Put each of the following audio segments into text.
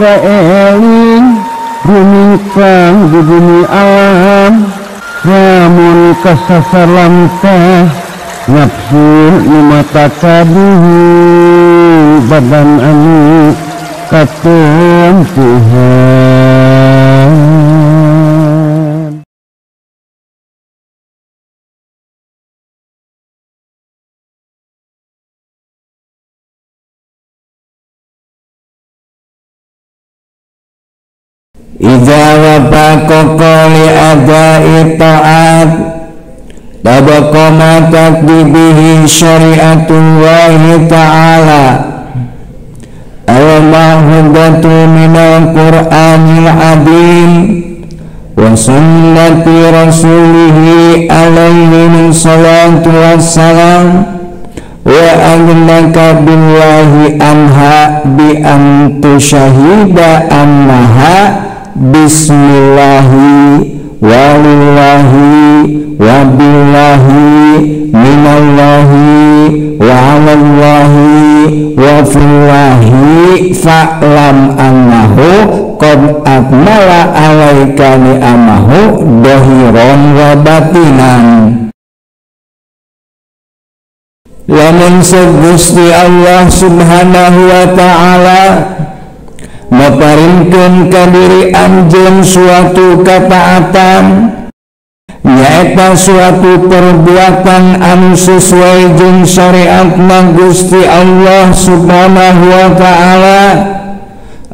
kaeling rumingkang di bumi alam lamun kasasar lamtah nafsu nu mata kaduhu badan anu katempuhan. Iza wafaqa li ada'i ta'at tabaqa ma taqdibihi syari'atullahi ta'ala al-mahudatu minal qur'anil azim wa sunnati rasulihi alaihi salatu wassalam wa agnaka billahi anha bi an tushahida annaha bismillahi walillahi wabillahi minallahi wa alallahi wa fillahi fa'lam annahu qad akmala alaika ni'amahu dhahiran wa batinan. Lamun Gusti Allah subhanahu wa ta'ala maparinkeun ka diri anjeun suatu kataatan nyaeta suatu perbuatan anu sesuai jeung syariatna Gusti Allah subhanahu wa ta'ala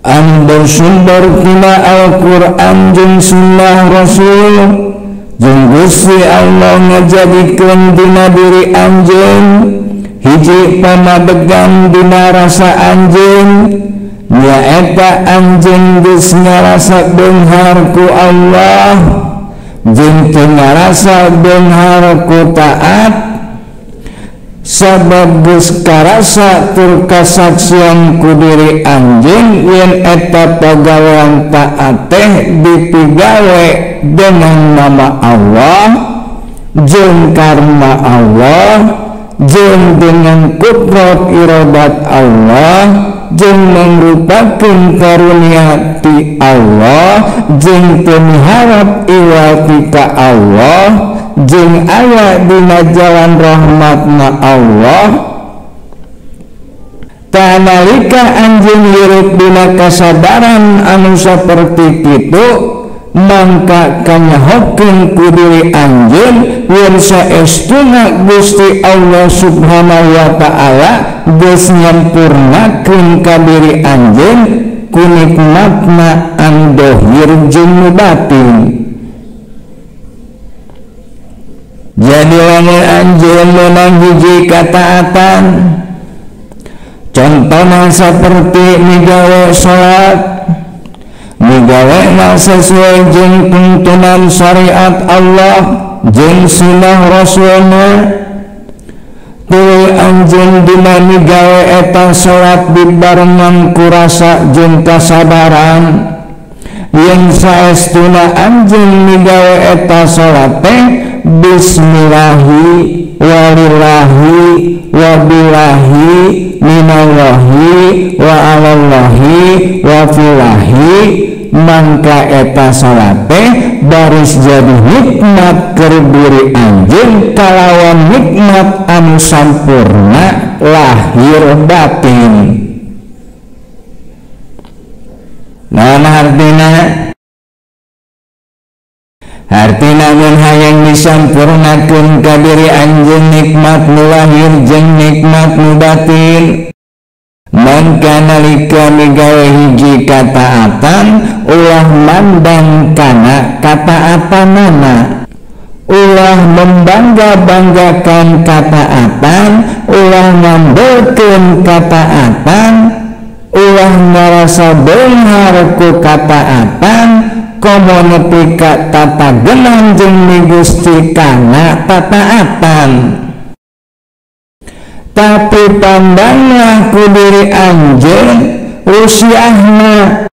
anu bersumber tina Al-Qur'an jeung sunnah Rasul jeung Gusti Allah ngajadikeun dina diri anjeun hiji pamadegan dina rasa anjeun nyaeta anjeun geus ngarasa beunghar ku Allah jeung teu ngarasa beunghar ku taat sabab geus karasa tur kasaksian ku diri anjeun yen eta pagawean taat teh dipigawe dengan nama Allah jeung karena Allah jeung dengan kudrat iradat Allah jeung mangrupakeun karunia ti Allah jeung teu miharap iwal ti ka Allah jeung aya dina jalan rahmatna Allah. Tah nalika anjeun hirup dina kasadaran anu saperti kitu mangka kanyahokeun ku diri anjeun yen saestuna Gusti Allah subhanahu wa ta'ala geus nyampurnakeun ka diri anjeun ku nikmatna anu dohir jeung nu batin. Jadi lamun anjeun meunang hiji kataatan contohna saperti migawe salat migawena sesuai jeung tuntunan syariat Allah jeung sunnah Rasulna tuluy anjeun dina migawe eta salat dibarengan ku rasa jeung kasabaran yen saestuna anjeun migawe eta salat teh bismillahi walillahi wabillahi minallahi wa alallahi wa fillahi mangka eta salat teh baris jadi nikmat keur diri anjeun kalawan nikmat anu sampurna lahir batin. Naon artina? Artina mun hayang disampurnakeun ka diri anjeun nikmat nu lahir jeung nikmat nu batin mangka nalika migawe hiji kataatan ulah mandang kana kataatanana, ulah membangga-banggakan kataatan, ulah ngambeulkeun kataatan, ulah ngarasa beunghar ku kataatan komo nepi ka tatagenan jeung Gusti kana tataatan. Tapi pandanglah ku diri anjeun rusiahna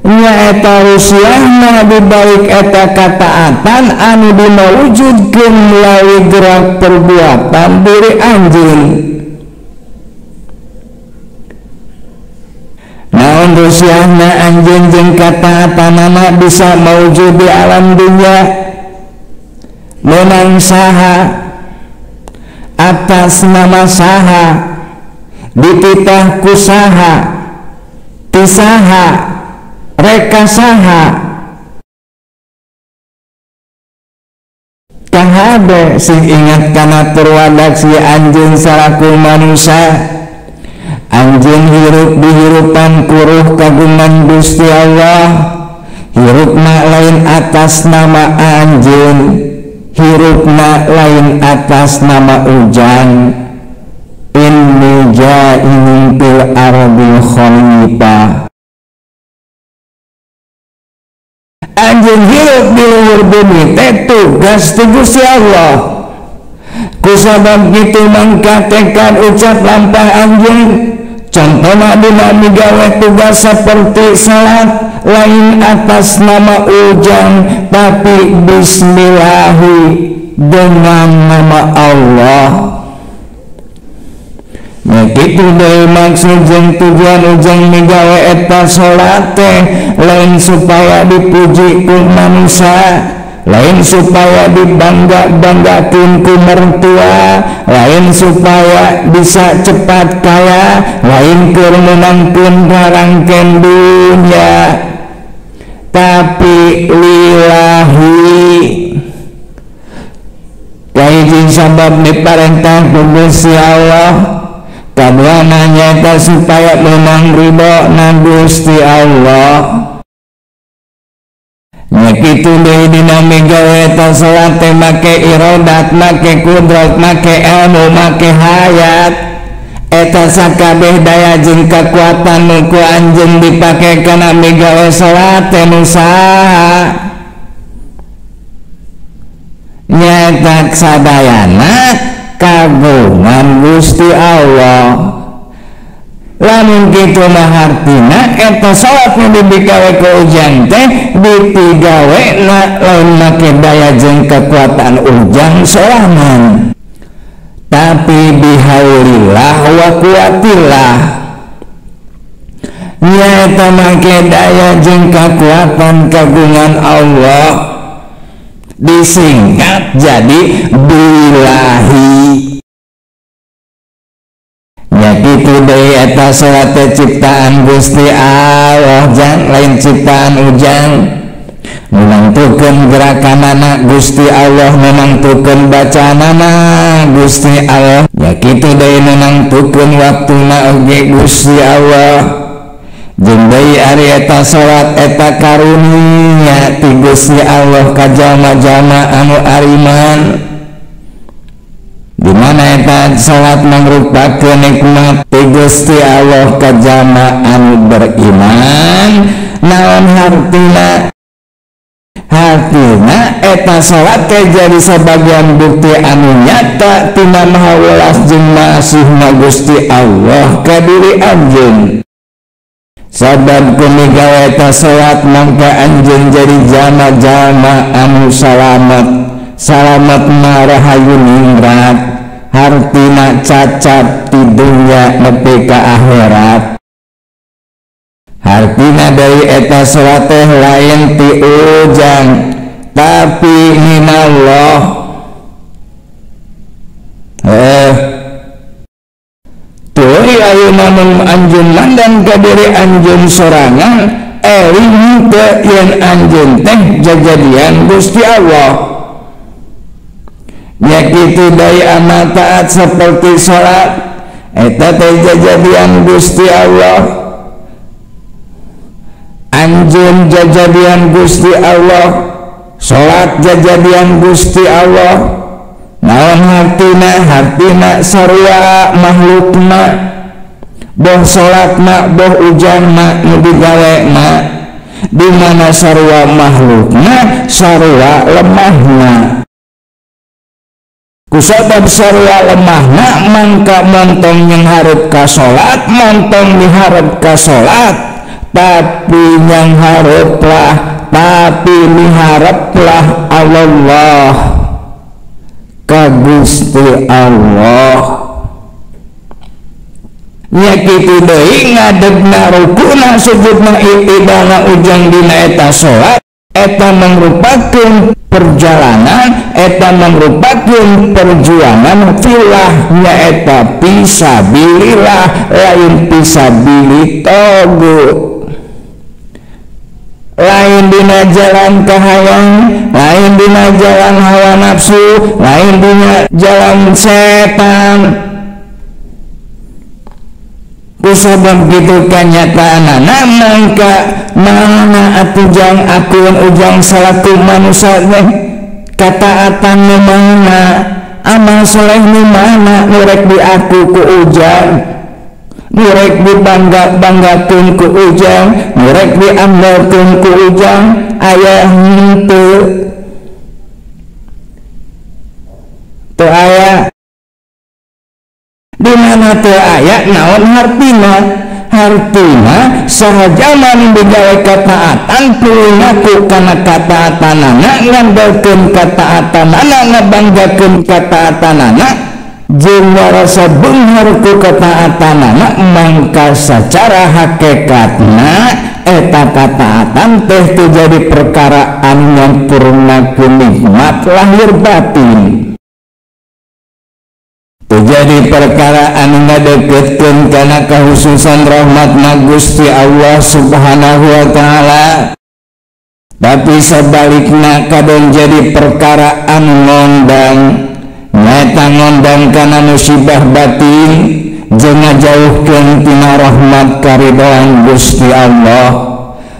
nyaeta rusiahna dibalik eta kataatan anu dimawujudkeun melalui gerak perbuatan diri anjeun. Naon Naon rusiahna anjeun jeung kataatanana bisa maujud di alam dunya? Menang saha, atas nama saha, dititah ku saha, ti saha, reka saha. Kahade sing ingat kana turwadak si anjeun salaku manusia. Anjeun hirup dihirupan kuruh kagungan Gusti Allah. Hirupna lain atas nama anjeun, hirupna lain atas nama ujang. Inni ja'ilun fil ardi khalifah. Anjeun hirup di luhur bumi teh tugas ti Gusti Allah. Kusabab kitu mangka tekad ucap lampah anjeun. Contohna dina migawe tugas seperti salat lain atas nama ujang, tapi bismillahi dengan nama Allah. Nah kitu deui maksud jeung tujuan ujang migawe eta salat teh lain supaya dipuji ku manusia, lain supaya dibangga-banggakeun ku mertua, lain supaya bisa cepat kaya, lain keur meunangkeun barangkeun dunya, tapi lillahi. Kahiji sabab diparentah ku Gusti Allah, kaduana nyaeta supaya meunang ridho na Gusti Allah. Nya kitu deui dina migawe eta salat teh make irodat, make kudrat, make ilmu, make hayat. Eta sakabeh daya jeung kakuatan nu ku anjeun dipake kana migawe salat teh nu saha? Nyaeta sadayana kagungan Gusti Allah. Lamun kitu mah hartina eta salat nu digawe ku ujang teh dipigawe lain make daya jeung kekuatan ujang sorangan, tapi bihaulillah wa quwwatillah. Nyaeta make daya jeung kekuatan kagungan Allah, disingkat jadi billahi. Ya kitu deui eta salat teh ciptaan Gusti Allah jang, lain ciptaan ujang. Menentukeun gerakanana Gusti Allah, menentukeun bacaanana Gusti Allah. Ya kitu deui menentukeun waktuna oge Gusti Allah. Jeung deui ari eta salat eta karunia ti Gusti Allah ka jalma-jalma anu ariman. Di mana eta salat mangrupakeun nikmat ti Gusti Allah ka jalma anu beriman. Naon hartina? Hartina eta salat teh jadi sabagian bukti anu nyata tina Maha Welas jeung Maha Asihna Gusti Allah ka diri anjeun. Sabab ku migawe eta salat mangka anjeun jadi jalma-jalma anu salamet. Salamet marahayu ningrat, hartina cacat di dunya nepi ka akhirat. Hartina dari eta salat teh lain ti ujang, tapi minallah. Tuluy ayeuna mun anjeun mandan ka diri anjeun sorangan, eling teu yen anjeun teh jajadian Gusti Allah. Ya kitu deui amal taat seperti salat eta teh jajadian Gusti Allah. Anjeun jajadian Gusti Allah, salat jajadian Gusti Allah. Naon hartina? Hartina sarua makhlukna, boh salatna boh ujangna nu digawena, di mana sarua makhlukna sarua lemahna. Kusabab sarua lemahna mangka montong nyanghareup ka salat, montong miharep ka salat, tapi nyanghareuplah, tapi mihareplah Allah ka Gusti Allah. Nya kitu deui ngadegna rukuna sujudna i'tidalna ujang dina eta salat eta mangrupakeun perjalanan, eta mangrupakeun perjuangan fillah nyaeta fisabilillah lain fisabili togut. Lain dina jalan kahayang, lain dina jalan hawa nafsu, lain dina jalan setan. Kusabab kitu kanyataanana mangka mana atuh jang akun ujang salaku manusia teh kataatan nu mana, amal soleh nu mana nu rek diaku ku ujang, nu rek dibangga-banggakeun ku ujang, nu rek diandalkeun ku ujang, aya henteu. Teu aya. Di mana teu aya naon hartina? Hartina saha jalma nu digawe kataatan tuluy ngaku kana kataatanana, ngandalkeun kataatanana, ngabanggakeun kataatanana, jeung ngarasa beunghar ku kataatanana, mangka sacara hakikatna eta kataatan teh teu jadi perkara anu nyampurnakeun nikmat lahir batin. Jadi perkara anu ngadeukeutkeun kana kahususan rahmatna Gusti Allah Subhanahu wa taala. Tapi sebalikna kadang jadi perkara anu ngondang, nyaeta ngondang kana musibah batin jeung ngajauhkeun tina rahmat karidhoan Gusti Allah.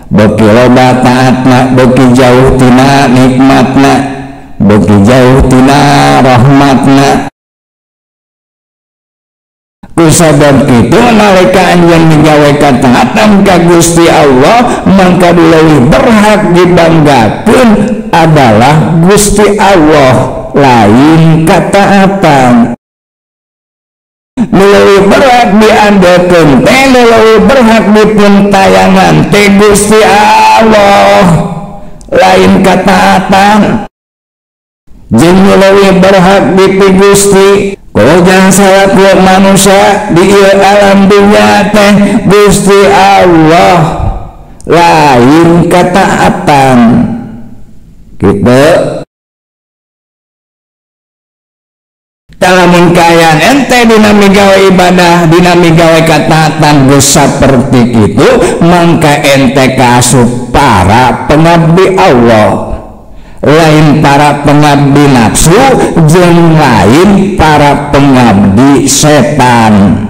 Beuki loba taatna beuki jauh tina nikmatna, beuki jauh tina rahmatna. Kusabab kitu nalika anjeun migawe kataatan ka Gusti Allah mangka leuwih berhak dibanggakeun adalah Gusti Allah lain kataatan. Leuwih berhak diandalkeun teh, leuwih berhak dipun tayangan teh Gusti Allah lain kataatan. Jeung leuwih berhak dipi Gusti kalau salaku manusia di ieu alam dunya teh Gusti Allah lain kataatan. Gitu. Lamun kaayaan ente dina migawe ibadah, dina migawe kataatan geus saperti kitu, mangka ente kaasup para pengabdi Allah. Lain para pengabdi nafsu jeung lain para pengabdi setan.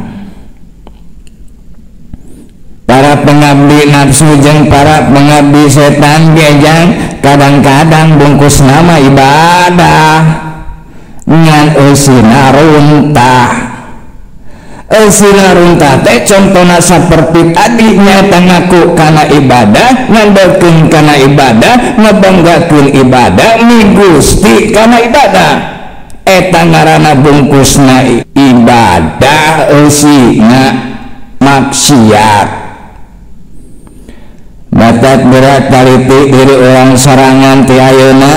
Para pengabdi nafsu jeung para pengabdi setan gejang kadang-kadang bungkus nama ibadah ngan eusina runtah. Eusina runtah teh contona saperti tadi nyaeta ngaku kana ibadah, ngandalkeun kana ibadah, ngabanggakeun ibadah, mi Gusti kana ibadah. Eta ngaranna bungkusna ibadah eusina maksiat. Batat berat taliti diri orang sorangan ti ayeuna.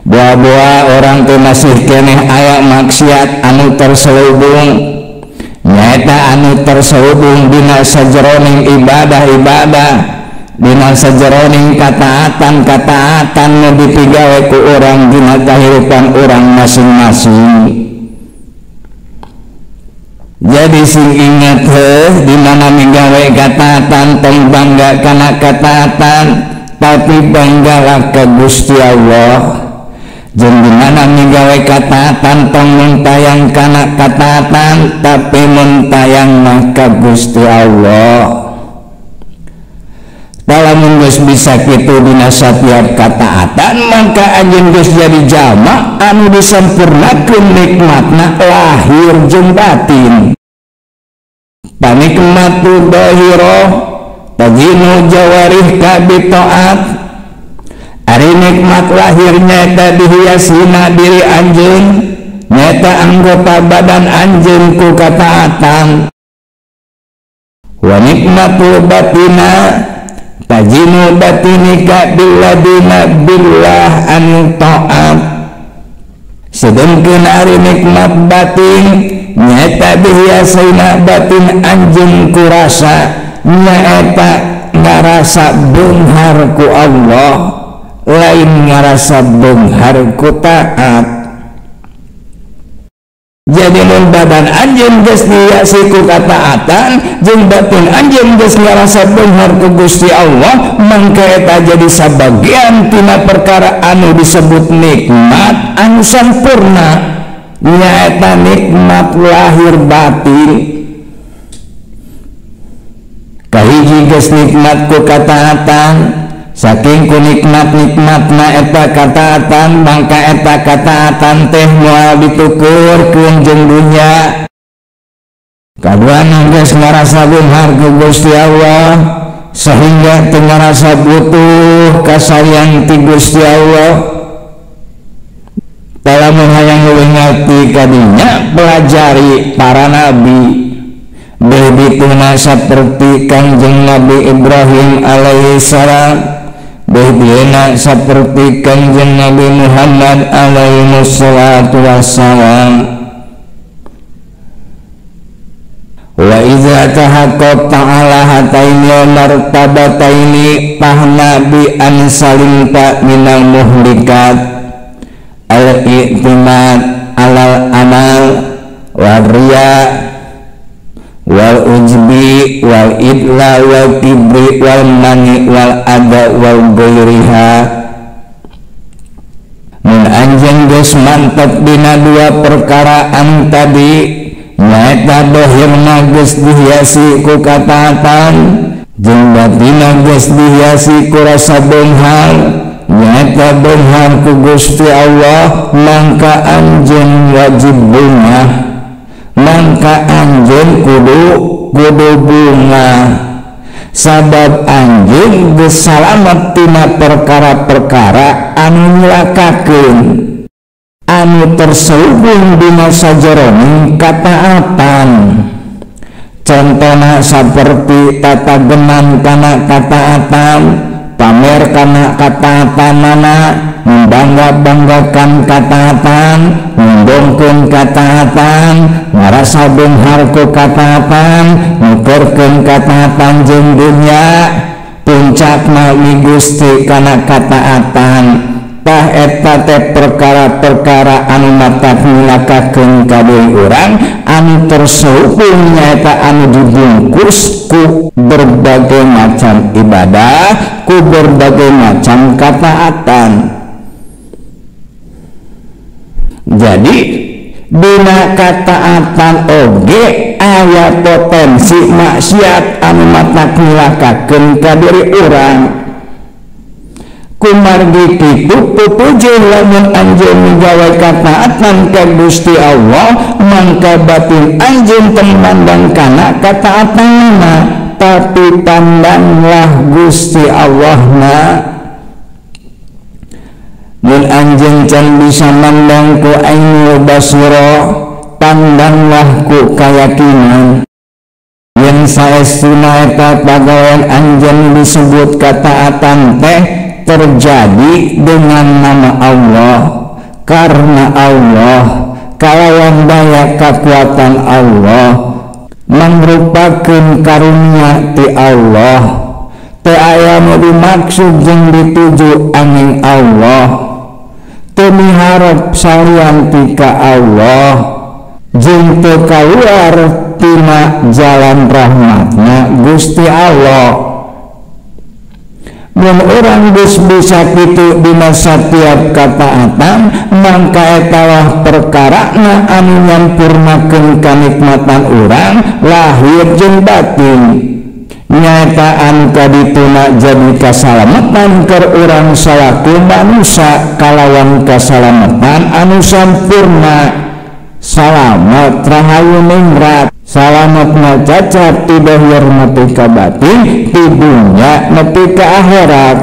Buah-buah orang teh masih keneh aya maksiat anu terselubung. Nyaeta anu terselubung dina sajeroning ibadah-ibadah, dina sajeroning kataatan-kataatan nu dipigawe ku urang dina kahirupan urang masing-masing. Jadi sing ingat heuh di mana migawe kataatan tong bangga kana kataatan, tapi banggalah ka Gusti Allah. Jeung di mana migawe kataatan tong muntayang kana kataatan, tapi muntayang mah ka Gusti Allah. Lamun geus bisa kitu dina satiap kataatan, maka anjeun geus jadi jalma anu disampurnakeun nikmatna lahir jeung batin. Panikmatu dahiro tajinu jawarih ka bitaat. Ari nikmat lahir nyaeta dihiasina diri anjeun, nyaeta anggota badan anjeun ku kataatan. Wa nikmatu batina tajinu batinika billadina billah an ta'at. Sedengkeun ari nikmat batin nyaeta dihiasina batin anjeun ku rasa nyaeta ngarasa beunghar ku Allah lain ngarasa beunghar ku taat. Jadi mun badan anjeun geus dihiasi ku kataatan jeung batin anjeun geus ngarasa beunghar ku Gusti Allah, mangka eta jadi sabagian tina perkara anu disebut nikmat anu sampurna, nyaeta nikmat lahir batin. Kahiji geus nikmat ku kataatan, saking ku nikmat-nikmatna eta kataatan, mangka eta kataatan teh moal ditukurkeun jeung dunya. Kaduana geus ngarasa beunghar ku Gusti Allah sehingga teu ngarasa butuh kasayang ti Gusti Allah. Lamun hayang leuwih ngarti kadinya pelajari para nabi. Berbituna saperti Kangjeng Nabi Ibrahim alaihi salam, berbituna saperti Kangjeng Nabi Muhammad alaihi salatu wassalam. Wa iza tahaqqaqta ala hataini martabataini fahna bi an salimta minal muhlikat al-i'timad alal amal wal riya wal ujbi wal idla wal kibri wal mani wal ada wal ghairiha. Mun anjeun geus mantep dina dua perkaraan tadi, nyaeta dohirna geus dihiasi ku kataatan jeung batinna geus dihiasi ku rasa beunghar, nyaeta beunghar ku Gusti Allah, mangka anjeun wajib bungah, mangka anjeun kudu bunga, sabab anjeun geus salamet tina perkara-perkara anu nyilakakeun, anu terselubung dina sajeroning kataatan. Contona saperti tatageman kana kataatan, pamer kana kataatanana, membangga-banggakan kataatan, nyombongkeun kataatan, ngarasa beunghar ku kataatan, nuturkeun kataatan jeung dunya, puncakna Gusti kana kataatan. Tah eta teh perkara-perkara anu matak nyilakakeun ka deui urang, anu terselubung nyaeta anu dibungkus ku berbagai macam ibadah, ku berbagai macam kataatan. Jadi dina kataatan oge aya potensi maksiat anu matak nyilakakeun ka diri urang. Kumargi kitu pupujuh lamun anjeun migawe kataatan ka Gusti Allah, mangka batin anjeun teu mandang kana kataatanna, tapi pandanglah Gusti Allahna. Mun anjeun can bisa mandang ku ainul basira, pandanglah ku kayakinan. Yen saestuna eta pagawean anjeun disebut kataatan teh terjadi dengan nama Allah, karena Allah, kalawan daya kekuatan Allah, mangrupakeun karunia ti Allah. Teu aya nu dimaksud jeung dituju angin Allah, teu miharep salian ti ka Allah, jeung teu kaluar tina jalan rahmatna Gusti Allah. Mun urang geus bisa kitu dina satiap kataatan, mangka eta lah perkarana anu nyampurnakeun kanikmatan urang lahir jeung batin. Nyaeta anu kadituna jadi kasalamatan keur urang salaku manusa kalawan kasalamatan anu sampurna. Salamet rahayu ningrat, salamet na cacat ti dohir nepi ka batin, ti dunya nepi ka akhirat.